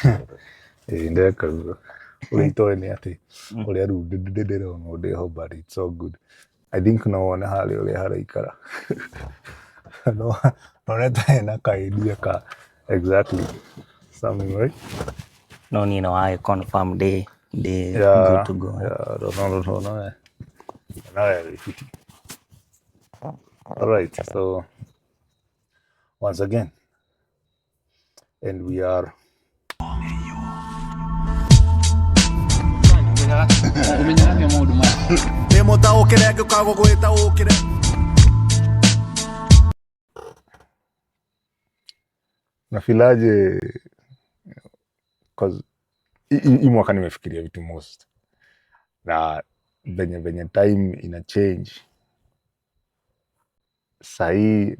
Ĩĩ, ndeka ũguo ũrĩa itoĩ nĩ atĩ ũrĩa rĩu ndĩrona ndĩho, but it's so good. I think no wone harĩa ũrĩa haraikara, no none ta hena ka idea ka exactly something, right? No niĩ no wagĩ confirm ndĩ good to go. Yeah, no, no, no, no, no, no. All right, so once again, and we are Nĩ mũtaũkĩre ngĩũka gũgwĩtaũkĩre. Nafeelaje? 'Cause hii mwaka nimefikiria vitu most na venye time ina change. Sahii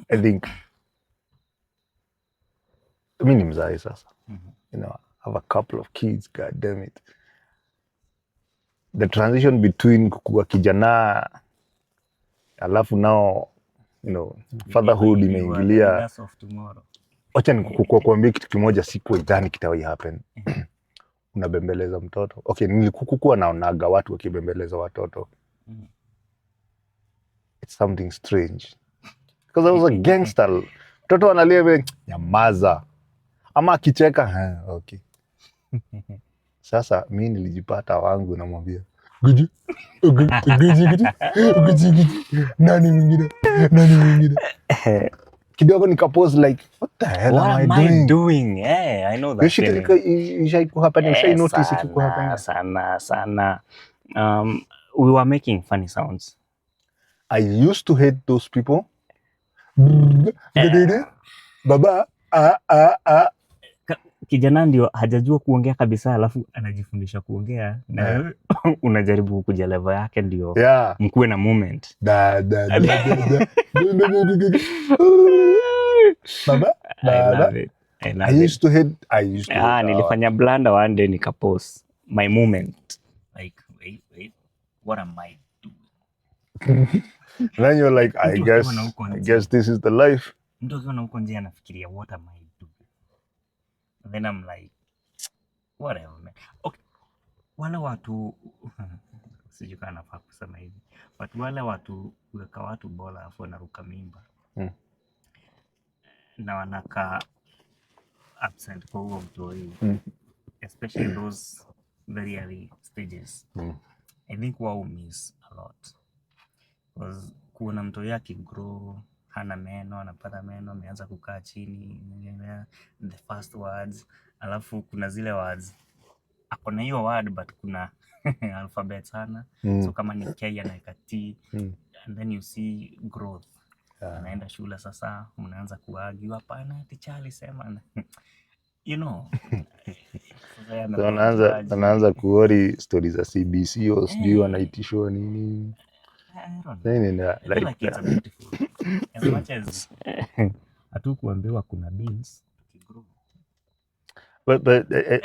I think mi ni mzae sasa. I have a couple of kids, god damn it. The transition between kukua kijana alafu now fatherhood You are the imeingilia. Leaders of tomorrow. Wacha nikuambie kitu kimoja sikuwa idhani kitawai happen. Unabembeleza mtoto. Okay, nilikuwa naonaga watu wakibembeleza watoto. It's something strange because I was a gangster. Mtoto analia vile, nyamaza, ama akicheka, "Ha, okay." Sasa mi nilijipata wangu namwambia, "Guji, guji, guji, guji, guji." Nani mwingine? Nani mwingine? Kidogo nikapause, like, what the hell What am am I I doing? Doing? Yeah, I know that Hiyo shit feeling. Ilikuwa ishai kuhappen? Ushai Eh, notice ikikuhappen? Sana sana sana. We were making funny sounds. I used to hate those people. Baba, ah, ah, ah. Kijana ndio hajajua kuongea kabisa, alafu anajifundisha kuongea na wewe unajaribu kuja level yake ndio mkuwe na moment. Da, da, da, da, da. Baba, I baba. Love it. I love I it. used to hate I used to Ah, hate nilifanya blunder one day, nikapause my moment. Like, wait, wait, what am I doing? Then you're like, I Mtu guess akiwa na huko I nje. Guess this is the life. Mtu akiwa na huko nje anafikiria, "What am I doing?" And then I'm like, "Whatever, man." Okay, wale watu, sijui kama nafaa kusema hivi, but wale watu weka watu bora alafu wanaruka mimba na wanakaa absent kwa huo mtoi, especially those very early stages, I think wao miss a lot, because kuona mtoi akigrow, hana meno, anapata meno, ameanza kukaa chini, the first words, alafu kuna zile words ako na hiyo word but kuna alphabet sana, so kama ni K anaweka T, and then you see growth. Anaenda shule sasa, mnaanza kuargue, "Hapana, teacher alisema." Sasa yeye So amekuwa anaanza mjuaji. Anaanza kuworry stori za CBC au sijui wanaitishwa nini. I don't know. Nini I feel like, like it's a beautiful, as much as hatukuambiwa kuna bills tukigrow. But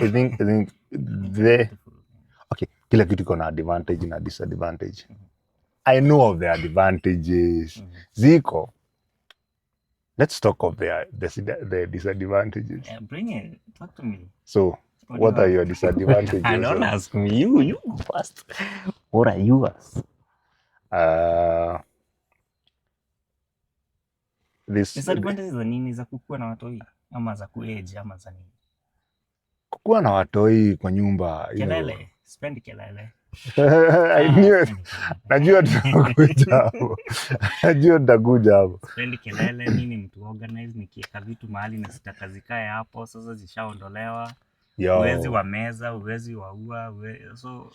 I think It's a the beautiful thing. Okay, kila kitu iko na advantage na disadvantage. I know of the advantages. Ziko. Let's talk of the disadvantages. Yeah, bring it. Talk to me. So What do what you are have? Your disadvantages? I don't ask me. You go first. What are yours? This Disadvantages za nini? Za kukua na watoi ama za kuage ama za nini? Kukuwa na watoi kwa nyumba. Kelele. Sipendi kelele. I Ah, knew it. sipendi kelele. Najua tutakuja hapo. Najua tutakuja hapo. Sipendi kelele. Mi ni mtu organize, nikiweka vitu mahali na sitaka zikae hapo, sasa zishaondolewa. Yo. Uwezi wa meza, uwezi wa ua, so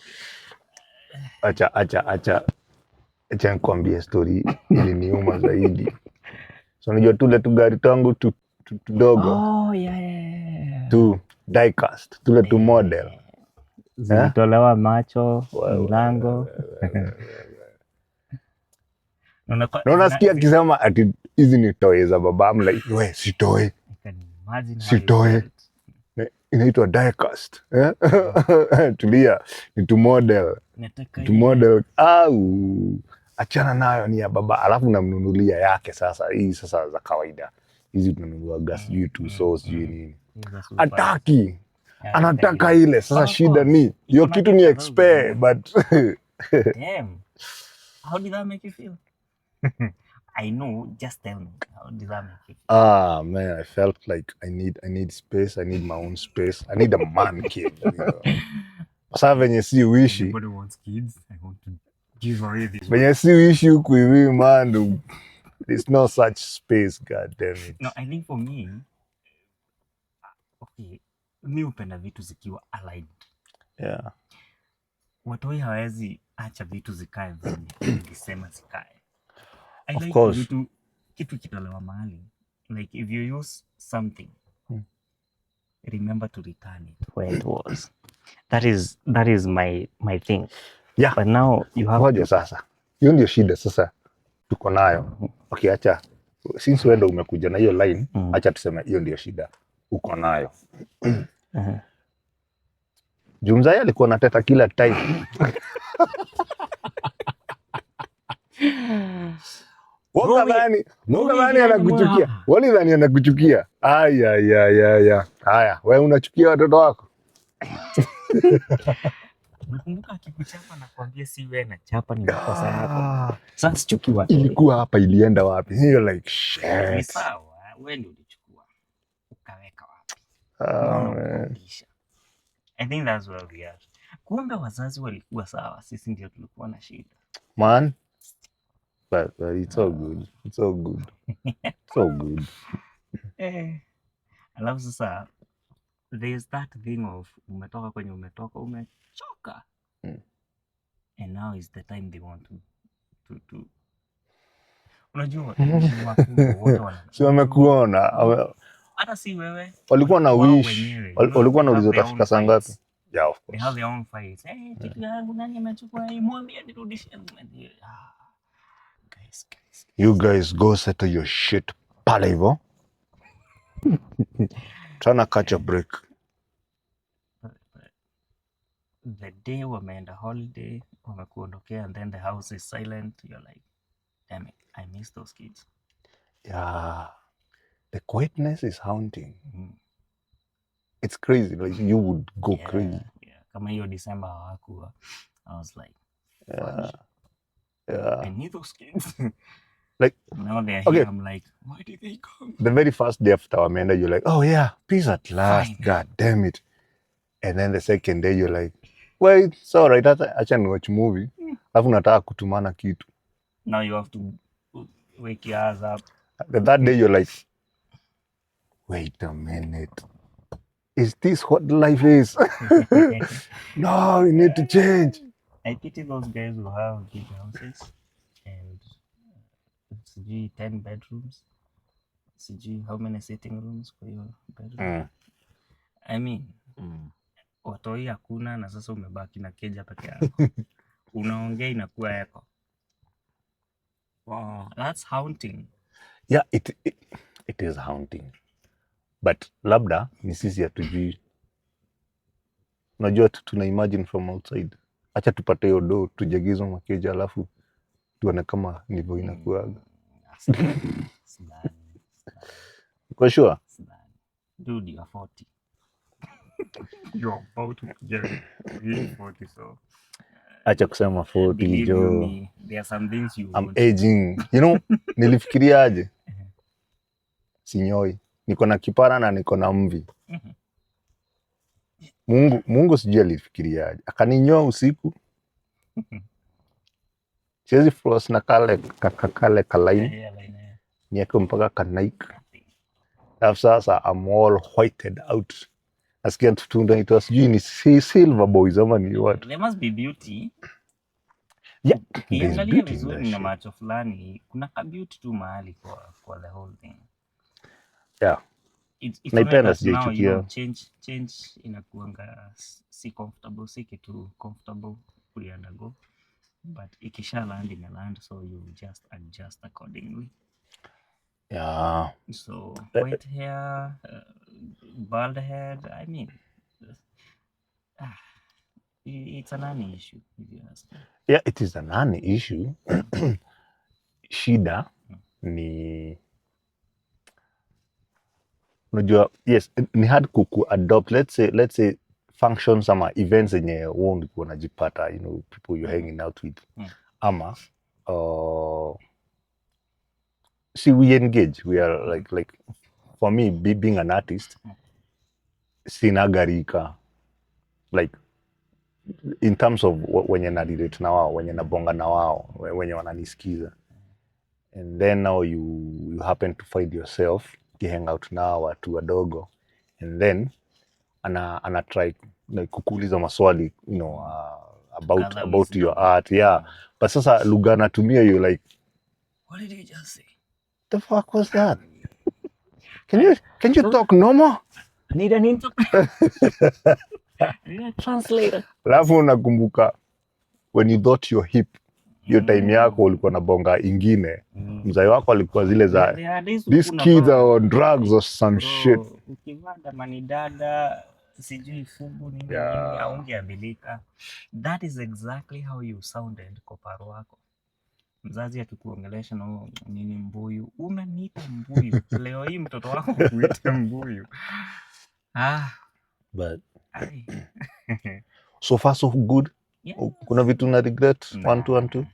Acha, acha, acha, acha nikwambie story iliniuma zaidi. So unajua tule tugari twangu tudogo Oh, yeah. tu diecast, tule tu model. Zilitolewa macho, Wewe, milango. Na unasikia akisema ati hizi ni toy za baba. I'm like, "We, si toy." I can imagine how Si you toy. felt. Inaitwa diecast. Eh? Tulia, ni tu model. Nataka Tu model au achana nayo, ni ya baba. Alafu namnunulia yake sasa, hii sasa za kawaida hizi tunanunuaga, sijui tu, so sijui nini. He's a super. Ataki, Yeah, anataka ile. Sasa Of shida course. ni hiyo Kuna kitu ni kitu expe, but Damn. How did that make you feel? I know, just tell me. How did that make you feel? Ah man, I felt like I need space. I need my own space. I need a man cave. Sasa venye si uishi Everybody wants kids. I want to give away this. Venye si uishi huku hivi, man, there's no such space, god damn it. No, I think for me, okay, mi hupenda vitu zikiwa aligned. Watoi hawezi acha vitu zikae venye nilisema zikae. I Of like course. vitu, kitu kitolewa mahali, like if you use something, remember to return it where it was. That is my thing. But now you have Ngoja sasa, hiyo ndio shida sasa tuko nayo. Okay, acha, since wewe ndo umekuja na hiyo line, acha tuseme hiyo ndio shida uko nayo. Juu mzai alikuwa anateta kila time. Wakadhani anakuchukia. Walidhani anakuchukia. Aya, ya, ya, ya. Haya, wewe unachukia watoto wako? Nakumbuka akikuchapa na kuambia si wewe nachapa, ni makosa yako. Ah, Sasa sichukii watu. Ilikuwa hapa, ilienda wapi? You're like, Ni shit. sawa, wewe ndio ulichukua. Ukaweka wapi? Ah, Mbona man. ukurudisha? I think that's where we are. Kumbe wazazi walikuwa sawa, sisi ndio tulikuwa na shida. Man. But it's all good. It's all good. It's all good. Eh. Alafu sasa there's that thing of umetoka kwenye umetoka, umechoka. And now is the time they want to unajua ni wakubwa wote wana Si wamekuona. Hata si wewe, Walikuwa na wao wish. wenyewe. Walikuwa They nauliza have their utafika own saa ngapi? fights. Yeah, of They course. have their own fights. Hey, kitu yangu nani amechukua hii? Mwambie nirudishe. Ah, guys, guys. You guys go settle your shit pale hivo. Trying to catch a break. But the day wameenda holiday, wamekuondokea, and then the house is silent, you're like, damn it, I miss those kids. Yeah. The quietness is haunting. It's crazy. Like you would go crazy. Yeah. Kama hiyo December hawakuwa, I was like, I need those kids. Like, now they're okay. here, I'm like, why did they come? The very first day after wameenda, you're like, oh yeah, peace at last. Fine. God damn it. And then the second day you're like, well, it's all right. Hata acha ni watch movie. Alafu nataka kutumana kitu. Now you have to wake your ass up. The third day you're like, wait a minute. Is this what life is? No, we need to change. I pity those guys who have big houses and sijui 10 bedrooms, sijui how many sitting rooms kwa hiyo bedroom. I mean, watoi hakuna na sasa umebaki na keja peke yako. Unaongea inakuwa echo. Wow, that's haunting. Yeah, it is haunting. But labda ni sisi hatujui. Unajua tu tuna imagine from outside. Acha tupate hiyo do tujagizo makeja alafu tuone kama ndivyo inakuaga. Sidhani, sidhani, sidhani, Uko sure? Sidhani. Dude, you are 40. You're about to get really 40, so Acha kusema 40, believe you jo. Me, there are some things you I'm won't. aging. Nilifikiria aje? Sinyoi. Niko na kipara na niko na mvi. Mungu sijui alifikiria aje. Akaninyoa usiku. Siwezi floss na kale kale kalaini. Yeah, like, yeah. Niweke mpaka kanaik. Alafu sasa I'm all whited out. Nasikia tu tunaitwa sijui ni silver boys ama ni what. There must be beauty. Yeah, there's Ukiangalia beauty in that vizuri na shit. Macho fulani, kuna ka beauty tu mahali kwa the whole thing. It's only Naipenda, that now, sijaichukia. Change inakuanga si comfortable, si kitu comfortable kuiundergo, but ikisha land imeland, so you just adjust accordingly. So white hair, bald head, I mean, it's an nanny issue if you ask me. Yeah, it is a nani issue. Shida ni Unajua, yes, ni hard ku adopt, let's say functions ama events zenye wewe ulikuwa unajipata, people you're hanging out with, ama see, we engage, we are like for me, being an artist, sinagarika like in terms of wenye na relate na wao, wenye nabonga na wao, wenye wananisikiza. And then now you happen to find yourself ukihang out na watu wadogo, and then ana try like kukuuliza maswali about Gather about wisdom. Your art, yeah. But sasa lugha anatumia, you like, What did you just say? "The fuck was that? Can you talk normal?" I need an interpreter. I need a translator. Alafu unakumbuka when you thought you're hip, hiyo time yako ulikuwa na bonga ingine. Mzai wako alikuwa zile za, There are days "These ulikuwa kids unavaa- are on drugs or some Bro, shit." ukivaa damani dada, sijui fubu, nini, nini, haungeambilika. That is exactly how you sounded kwa paro wako. Mzazi akikuongelesha na huo nini, mbuyu, unaniita mbuyu? Leo hii mtoto wako kuite mbuyu, ah. But Ai. so far so good. Yeah. Kuna vitu na regret? Nah. One two one two.